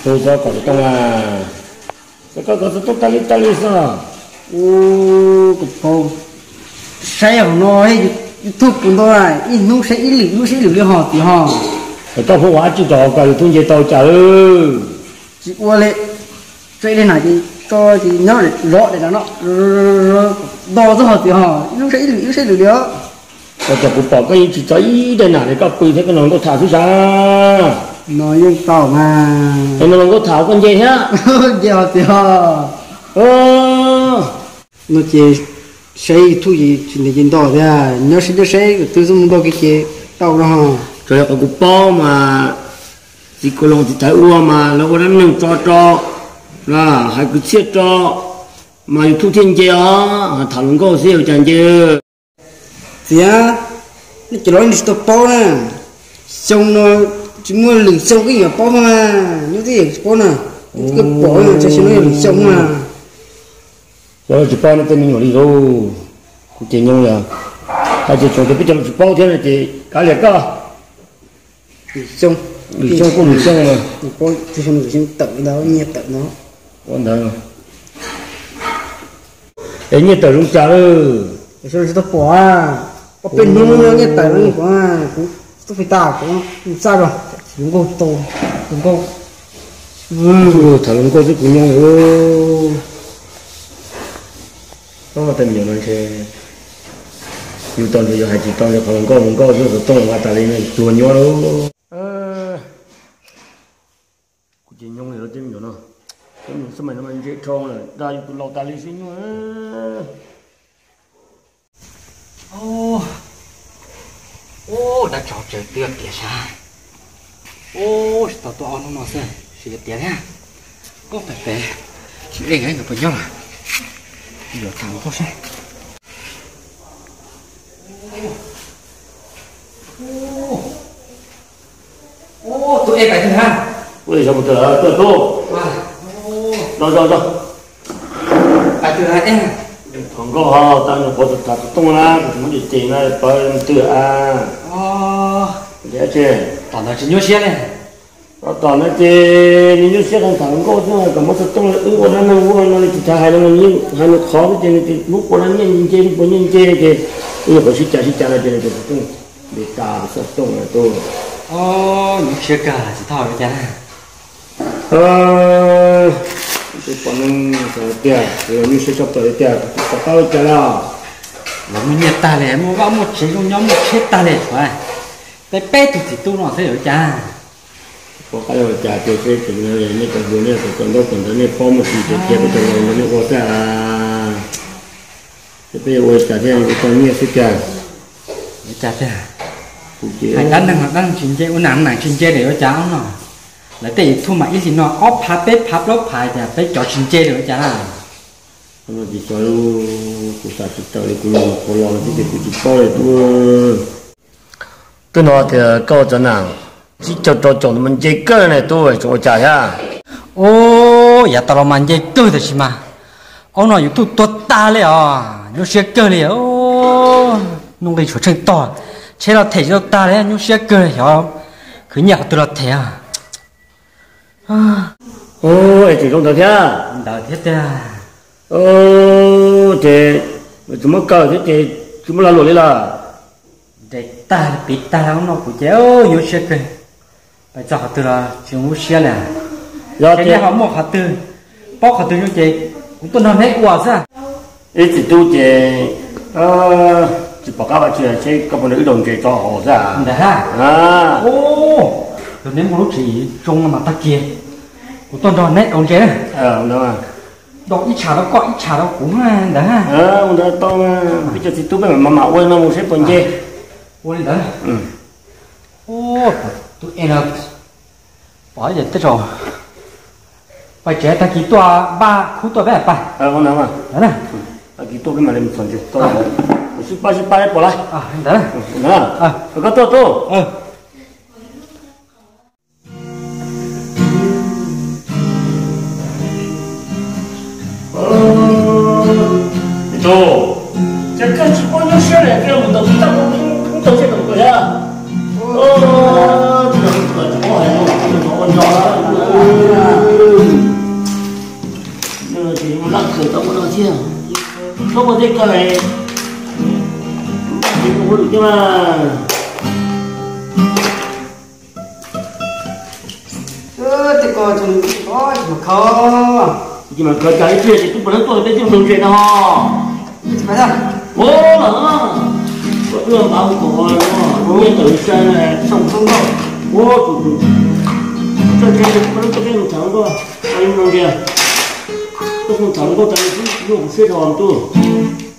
Tus txog kom xov tooj a, txog kom xov tooj tas li tas li xwb. Ua, kuv paub, saib hauv no, YouTube kuv ntau, ib hnub saib ib lwm, ib hnub saib ib lwm li ho tiag ho. Koj pheej ua dab tsi rau hauv ko, YouTube nce tau cas lawm? Tsis ua li, tso ib leeg na ces tso ces nyob zov daim no, nto txog ho tiag ho, ib hnub saib ib lwm, ib hnub saib ib lwm li os. Ua cas kuv pom koj yeej tsis tso ib daim na li, koj pw thiab koj nrog hluas nkauj tham xwb sav? No yeej tau mas. Es nrog hluas nkauj tham koj nce thiab? Nce ho tiag. No ces saib YouTube ces tsis ntev ces nto thiab, nyob saib nyob saib twb xub mus nto kiag ces tau no. Tsuas yog qhov kuv paub mas txiv Kaus Loos txiv Thawv ua mas lawv ua dab neeg tso tso, hais kwv txhiaj tso mas YouTube thiaj nce os, tham hluas nkauj xwb ua cas nce. Txiv, nej cov laus nej tsis tau paub na, xyoo no tsis muaj lwm xyoo koj yuav paub na, nyob twb yuav tsis paub na, koj pom txog xyoo no yog lwm xyoo na. Yog tsis paub nej tej me nyuam li lauj, kuv ces nyoo yog hais tias tsoom tus peb cov laus tsis paub thiab no ces kav liam koj. Lwm xyoo, lwm xyoo kuj lwm xyoo na. Xyoo tawm ntawd, nyiaj tawm no. Ua ntawd. Es nyiaj tawm zoo cas lawm? Xyoo tsis tau pom, ob peb hnub nyiaj tawm no kuv, kuv tub fi tas kuv txaj los, hluas nkauj tau, hluas nkauj. Tham hluas nkauj xwb kuv nyoo. Tej me nyuam no ntshe yus tau ntshe yus hais tsis tau ntshe qhov hluas nkauj hluas nkauj xwb xov tooj nqa tas li no pluag nyuaj lauj. Kuv ces nyoo li lawv tej me nyuam no, tej me nyuam xab mais no mas ntse dhau lawm, dag yus tus laus tas li sib nyuaj. Ub, dab tsi tseem twb tiav sab. Ub, tsis tau tuaj ob hnub no xwb, tsis tiav thiab. Koj pem pem, tsis ej nkawd puas nyob lawm, yuav tham nkauj seb. Ub, tus ej pais twg hab? Ua li xyov mus twg lawm, tuaj tub. Zoo zoo zoo. Pais twg lawm ej? Thov nkauj ho tau nyuam qhuav tham xov tooj na, kuv tsis muab cem cem na, pais twg a? Tom ntawd tsis nyuaj siab li. Tom no ces nws nyuaj siab qee tham hluas nkauj xwb, kom muab xov tooj wb ua dab neeg ua no nws tsis tas hais no, nws yeej hais nws qhov xwb ces nws tias muab ua dab nyiaj nce, muab ua nyiaj nce ces wb nyuam qhuav sib cav sib cav no ces nws tus xov tooj npe tas xov tooj na tub. Nyuaj siab kawg tsis tau ua cas na. Pom neeg tiag, nyuaj siab tshaj plaws li tiag, pom qab ua cas li. Los muaj nyiaj tag li, muaj vaj muaj tsev zoo nyob muaj tsheb tag li, tshuav peb peb tug txiv tub no xwb yuav ua cas. Pom qab ua cas tiag, seb tseem nej cov hluas nej tseem tso ntaub tso ntawv nej paub muaj tsis tiag tiag peb cov laus ntawd nej ua xwb. Seb peb yuav ua cas thiaj ua tau nyiaj xwb tiag. Ua cas tiag? Hais dab neeg los dab neeg tsis nce, ua nam neeg tsis nce li ua cas no. Lawv tej YouTube mas ib hlis no ob phav peb phav plaub phav cas peb cov tsis nce li ua cas na. Tsis xyov, kuv xav tsis tawm li, kuv nyuam qhuav los xwb ces kuv tsis paub li tub. Twb no tias koj ua cov nam sib caug rau caum ntawd mas nce kawg ne tub, tseem ua cas thiab? Ub, yav tas los mas nce kawg tab sis mas ob no YouTube tuag tag li os, nyuaj siab kawg li. Nuj nqis tshuav tsheej tog, tsheb los them tsis tau tag li, nyuaj siab kawg li, xyov khwv nyiaj qhov twg los them. Es tseem zoo ntawd thiab. Ntawd thiab tiag. Ces tsis muab kaw thiab ces tsis muab lag luam li lawm. Nres tag piv tag no kuv ces nyuaj siab kawg. Pais txog qhov twg los tsis zoo lub siab li. Yog ces nej ho muaj qhov twg, paub qhov twg zoo ces kuv tuaj nrog neb ua xwb. Ib txiv tub ces tsis pom qab ua tsi, seb koj puas nrog wb dob ntses tso hauv xwb. Ntawd ha. Yog neb muaj lub tswv yim zoo no mas tag kis kuv tuaj nrog neb dob ntses na. Dob ib tsha rau koj ib tsha rau kuv ntawd ha. Ntawd tau, peb cov txiv tub peb mam mam ua no mus seb puas nce. Ua li ntawd. Tus es no pom ces tej zaum pais tsev tag kis tuaj npaj khub tuaj peb pais. Tag kis tuaj peb mam li mus txhom ntses tau. Sib pab sib pab pom lawm. Ntawd, koj tuaj tuaj. Ces koj tsis paub nyuaj siab li, koj mus ntaus tus tab mus ntau siab rau koj thiab. Tsis paub hais no, ua nco. Ej, koj es, ua lwm coj mas. Tej ko tsis mam khawv, tsis mam khawv, cas ib pliag ces twb puas leej tuaj peb thiaj mus ntses no. Ua los, koj twb npaj hu kom no, nyiaj tawm sai, ua tus tus, txawj tsheb, koj twb peb mus txhav nkauj, mus ntses, koj mus txhav nkauj tas nws twb yuav kuv siab dhos ntuj.